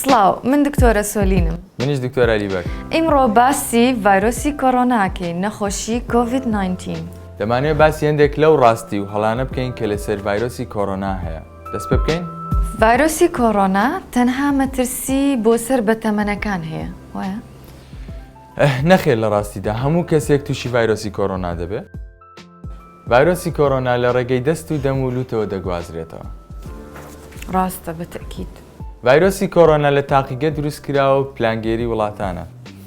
سڵاو، من دکتۆرە سۆلینم. منیش دکتۆر عەلی بەگ. ئیمڕۆ باسی ڤایرۆسی کۆڕۆنا ئەکەین، نەخۆشی کۆڤید 19. دەمانەوێت باسی هەندێک لەو ڕاستی و هەڵانە بکەین کە لەسەر ڤایرۆسی کۆڕۆنا هەیە. دەست پێ بکەین؟ ڤایرۆسی کۆڕۆنا تەنها مەترسی بۆ سەر بەتەمەنەکان هەیە، وایە؟ نەخێر لە ڕاستیدا هەموو کەسێک تووشی ڤایرۆسی کۆڕۆنا دەبێت. ڤایرۆسی کۆرۆنا لە ڕێگەی دەست و دەم و لوتەوە دەگوازرێتەوە. ڕاستە بە تەئکید. ڤایرۆسی کۆرۆنا لە تاقیگە دروست کراوە و پلانگێری وڵاتانە.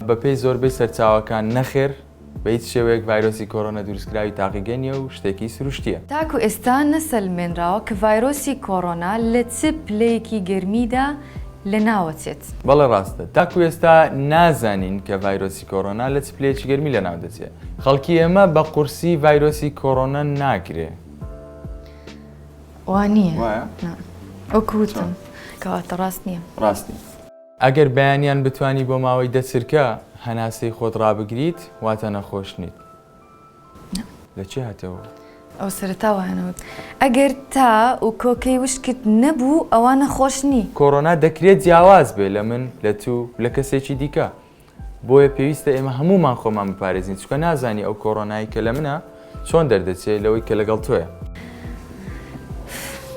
بەپێی زۆربەی سەرچاوەکان نەخێر بە هیچ شێوەیەک ڤایرۆسی کۆرۆنا دروستکراوی تاقیگە نییە و شتێکی سروشتییە. تاکو ئێستا نەسەلمێنراوە کە ڤایرۆسی کۆرۆنا لە چ پلەیەکی گەرمیدا لەناوەچێت. بەڵێ ڕاستە. تاکو ئێستا نازانین کە ڤایرۆسی کۆرۆنا لە چ پلەیەکی گەرمی لەناو دەچێت. خەڵکی ئێمە بە قورسی ڤایرۆسی کۆرۆنا ناگرێ. وا نییە. وایە؟ نا. وەکو وتم. کەواتە ڕاست نییە. ڕاست نییە. ئەگەر بەیانیان بتوانی بۆ ماوەی دە چرکە هەناسەی خۆت ڕابگریت واتە نەخۆش نیت. نا. لە چی هاتەوە؟ ئەوە سەرەتا وایان وت. ئەگەر تا و کۆکەی وشکت نەبوو ئەوا نەخۆش نی. کۆرۆنا دەکرێت جیاواز بێ لە من، لە تو، لە کەسێکی دیکە. بۆیە پێویستە ئێمە هەموومان خۆمان بپارێزین چونکە نازانی ئەو کۆرۆنای کە لە منە چۆن دەردەچێ لەوەی کە لەگەڵ تۆیە.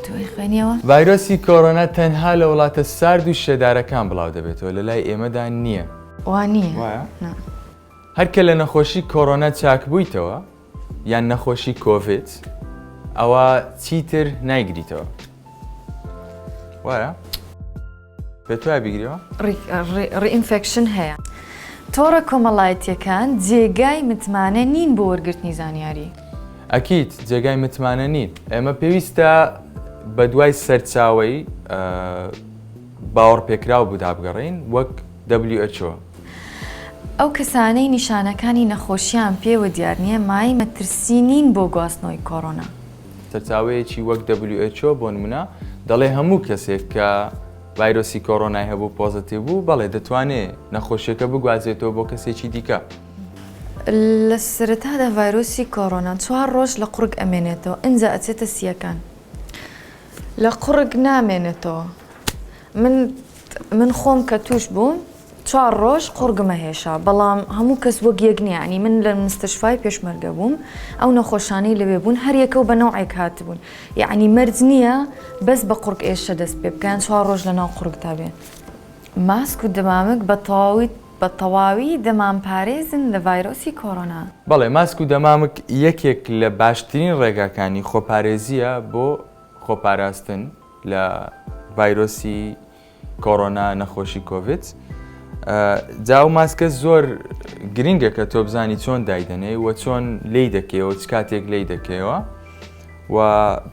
تۆی خوێنیەوە؟ ڤایرۆسی کۆرۆنا تەنها لە وڵاتە سارد و شێدارەکان بڵاو دەبێتەوە لە لای ئێمەدا نییە. وا نییە. وایە؟ نا. هەر کە لە نەخۆشی کۆرۆنا چاکبوویتەوە یان نەخۆشی کۆڤید ئەوا چیتر نایگریتەوە. وایە؟ پێت وایە بیگریەوە؟ Reinfection هەیە. تۆڕە کۆمەڵایەتییەکان جێگای متمانە نین بۆ وەرگرتنی زانیاری. ئەکید جێگای متمانە نین. ئێمە پێویستە بەدوای سەرچاوەی باوەڕپێکراو بودا بگەڕێین وەک WHO. ئەو کەسانەی نیشانەکانی نەخۆشیان پێوە دیار نییە مایەی مەترسی نین بۆ گواستنەوەی کۆرۆنا. سەرچاوەیەکی وەک WHO بۆ نمونە دەڵێ هەموو کەسێک کە ڤایرۆسی کۆرۆنای هەبوو پۆزەتیڤ بوو بەڵێ دەتوانێ نەخۆشیەکە بگوازێتەوە بۆ کەسێکی دیکە. لە سەرەتادا ڤایرۆسی کۆرۆنا چوار ڕۆژ لە قوڕگ ئەمێنێتەوە ئینجا ئەچێتە سییەکان لە قوڕگ نامێنێتەوە من من خۆم کە توش بووم چوار ڕۆژ قوڕگم ئەهێشا بەڵام هەموو کەس وەک یەک نییە یانی من لە مستشفای پێشمەرگە بووم ئەو نەخۆشانەی لەوێ بوون هەر یەکەو بە نەوعێک هاتبوون یەعنی مەرج نییە بەس بە قوڕگ ئێشە دەست پێ بکە یان چوار ڕۆژ لەناو قوڕگدا بێ. ماسک و دەمامک بە تەواوی بە تەواوی دەمانپارێزن لە ڤایرۆسی کۆرۆنا. بەڵێ ماسک و دەمامک یەکێک لە باشترین ڕێگاکانی خۆپارێزییە بۆ خۆپاراستن لە ڤایرۆسی کۆرۆنا نەخۆشی کۆڤید جا ئەو ماسکە زۆر گرنگە کە تۆ بزانی چۆن دایدەنێی و چۆن لی دەکەیەوە چ کاتێک لی دەکەیەوە و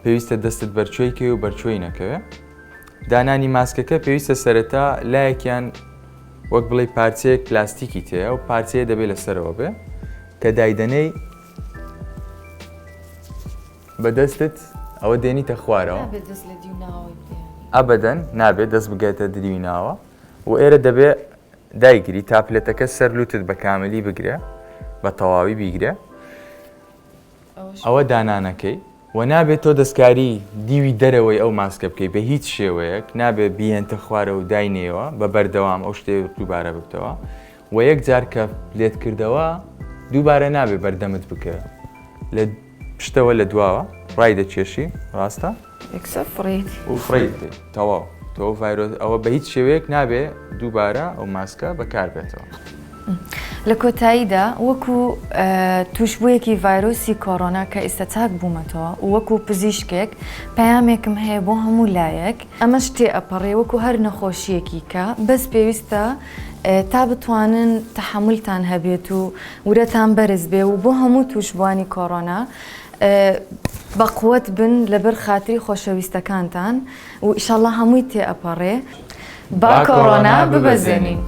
پێویستە دەستت بەرچۆی کەی و بەرچۆی نەکەوێ دانانی ماسکەکە پێویستە سەرەتا لایەکیان وەک بڵێ پارچەیەک پلاستیکی تێیە و پارچەیە دەبێت لەسەرەوە بێ کە دایدەنێی بە دەستت ئەوە دێنیتە خوارەوە. نابێت دەست لە دیو ناوەوەی بدەی یانی. ئەبەدەن نابێت دەست بگاتە دریوی ناوە و ئێرە دەبێ دایگری تا پلێتەکە سەر لوتت بە کاملی بگرێ بە تەواوی بیگرێ ئەوە دانانەکەی و نابێت تۆ دەستکاری دیوی دەرەوەی ئەو ماسکە بکەی بە هیچ شێوەیەک نابێت بیهێنتە خوارەوە و داینێەوە بە بەردەوام ئەو شتێ دووبارە ببتەوە و یەک جار کە لێت کردەوە دووبارە نابێ بەردەمت بکەوێ لە پشتەوە لە دواوە ڕای دەکێشی ڕاستە؟ یەکسەر فڕێی و فڕێی دەدەی تەواو تۆ ڤایرۆس ئەوە بە هیچ شێوەیەک نابێ دووبارە ئەو ماسکە بەکار بێتەوە. لە کۆتاییدا وەکو تووشبوویەکی ڤایرۆسی کۆرۆنا کە ئیستا چاک بوومەتەوە و وەکو پزیشکێک پەیامێکم هەیە بۆ هەموو لایەک، ئەمەش تێئەپەڕێ وەکو هەر نەخۆشییەکی کە بەس پێویستە تا بتوانن تەحەمولتان هەبێت و ورەتان بەرز بێ و بۆ هەموو تووشبووانی کۆڕۆنا بەقوەت بن لەبەر خاتری خۆشەویستەکانتان و ئیشەڵا هەمووی تێئەپەڕێ با کۆڕۆنا ببەزێنین.